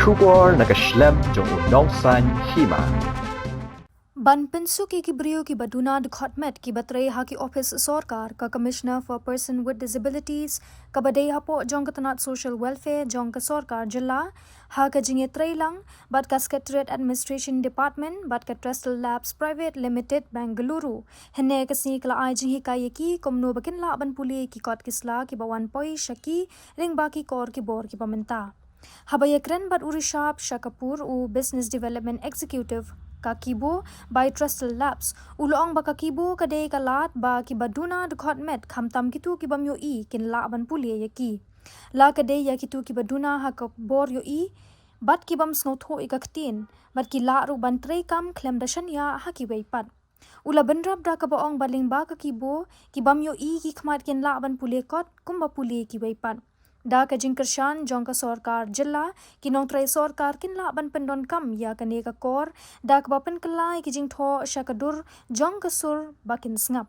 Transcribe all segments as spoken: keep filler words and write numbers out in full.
Khubor na ka shlem jong u nongsaiñ hima. Ban pynsuk ïa ki briew kiba duna dkhot met kiba trei ha ki ophis sorkar, ka Commissioner for Person with Disabilities kaba dei hapoh jong ka tnat Social Welfare jong ka sorkar jylla, ha ka jingïatreilang bad ka Secretariat Administration Department bad ka Trestle Labs Private Limited, Bengaluru, hynne ka sngi ka la ai jinghikai ïa ki kumno ba kin lah ban pule ki kot ki sla kiba wan poi sha ki lyngba ki kor ki bor kiba mynta. Haba ïakren bad u Rishabh Shakapur, u Business Development Executive ka KIBO by Trestle Labs, u la ong ba ka KIBO ka dei ka lad ba kiba duna dkhot met, khamtam kito ki bym ïohi kin lah ban pule ïa ki. La ka dei ïa kito kiba duna ha ka bor ïohi bad ki bym sngewthuh ïa ka ktien, bad ki lah ruh ban trei kam khlem da shaniah ha kiwei pat. U la bynrap da kaba ong ba lyngba ka KIBO, ki bym ïohi ki khmat kin lah ban pule kot kumba pule kiwei pat. Da ka jingkyrshan jong ka sorkar jylla, ki nongtrei sorkar kin lah ban pyndonkam ïa kane ka kor da kaba pynkylla ïa ki jingthoh sha ka dur jong ka sur ba kin sngap.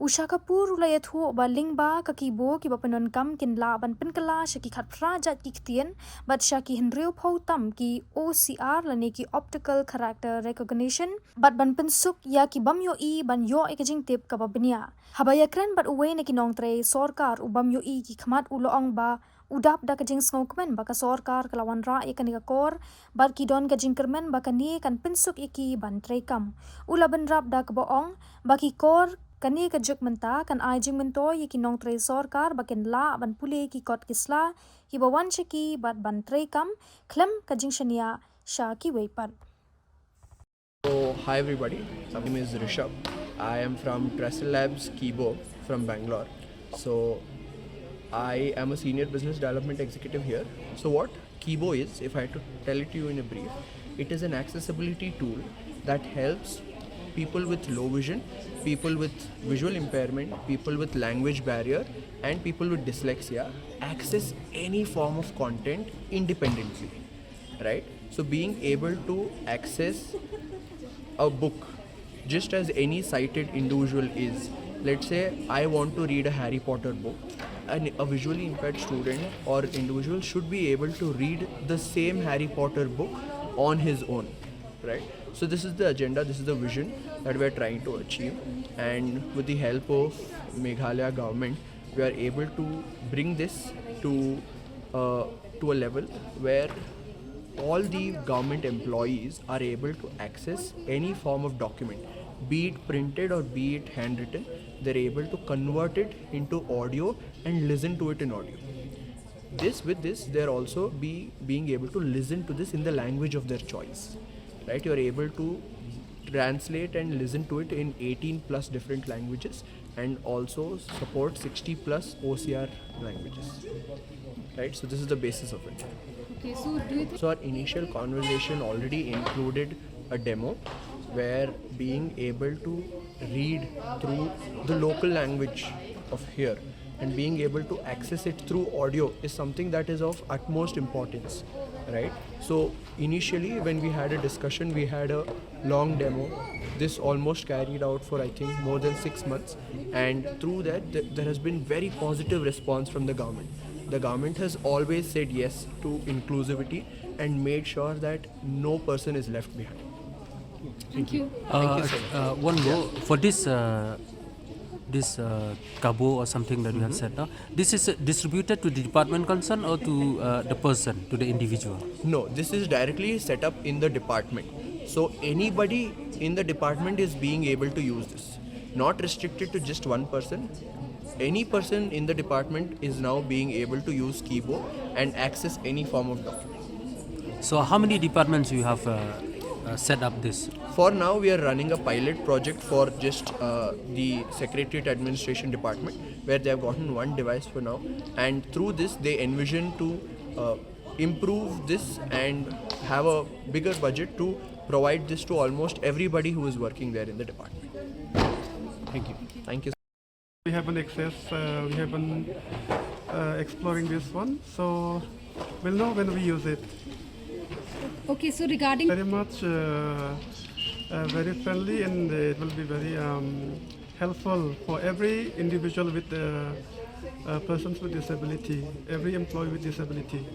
U Shakapur u la ïathuh ba lyngba ka KIBO kiba pyndonkam kin lah ban pynkylla sha ki khatphra jait ki ktien bad sha ki hynriewphew tam ki O C R lane ki Optical Character Recognition, bad ban pynsuk ïa ki bym ïohi ban ïoh ïa ka jingtip kaba bniah. Haba ïakren bad uwei na ki nongtrei sorkar u bym ïohi ki khmat, u la ong ba u dap da ka jingsngewkmen ba ka sorkar ka la wanrah ïa kane ka kor, bad ki don ka jingkyrmen ba kane kan pynsuk ïa ki ban trei kam. U la bynrap da kaba ong ba ki kor kane ka juk mynta kan ai jingmyntoi ïa ki nongtrei sorkar ba kin lah ban pule ki kot ki sla kiba wan sha ki bad ban trei kam khlem ka jingshaniah sha kiwei pat. So, hi everybody, my name is Rishabh. I am from Trestle Labs KIBO from Bangalore. So, I am a senior business development executive here. So, what KIBO is, if I had to tell it to you in a brief, it is an accessibility tool that helps people with low vision, people with visual impairment, people with language barrier, and people with dyslexia access any form of content independently, right? So being able to access a book just as any sighted individual is. Let's say I want to read a Harry Potter book, and a visually impaired student or individual should be able to read the same Harry Potter book on his own, right? So this is the agenda, this is the vision that we are trying to achieve, and with the help of Meghalaya government, we are able to bring this to uh, to a level where all the government employees are able to access any form of document, be it printed or be it handwritten. They're able to convert it into audio and listen to it in audio. This, with this, they're also be being able to listen to this in the language of their choice, right? You're able to translate and listen to it in eighteen plus different languages and also support sixty plus O C R languages. Right, so this is the basis of it. Okay, so do you think So our initial conversation already included a demo where being able to read through the local language of here and being able to access it through audio is something that is of utmost importance, right? So initially, when we had a discussion, we had a long demo. This almost carried out for, I think, more than six months, and through that, th- there has been very positive response from the government. The government has always said yes to inclusivity and made sure that no person is left behind. Thank you. Thank you Uh, so much. uh, one more for this uh, this uh, KIBO or something that you have said now. This is uh, distributed to the department concerned or to uh, the person, to the individual. No, this is directly set up in the department. So anybody in the department is being able to use this. Not restricted to just one person. Any person in the department is now being able to use KIBO and access any form of document. So how many departments you have uh, uh, set up this? For now, we are running a pilot project for just uh, the Secretariat Administration Department, where they have gotten one device for now, and through this, they envision to uh, improve this and have a bigger budget to provide this to almost everybody who is working there in the department. Thank you. Thank you. We have been access, uh, we have been uh, exploring this one, so we'll know when we use it. Okay, so regarding Very much, uh, uh, very friendly, and it will be very um, helpful for every individual with uh, uh, persons with disability, every employee with disability.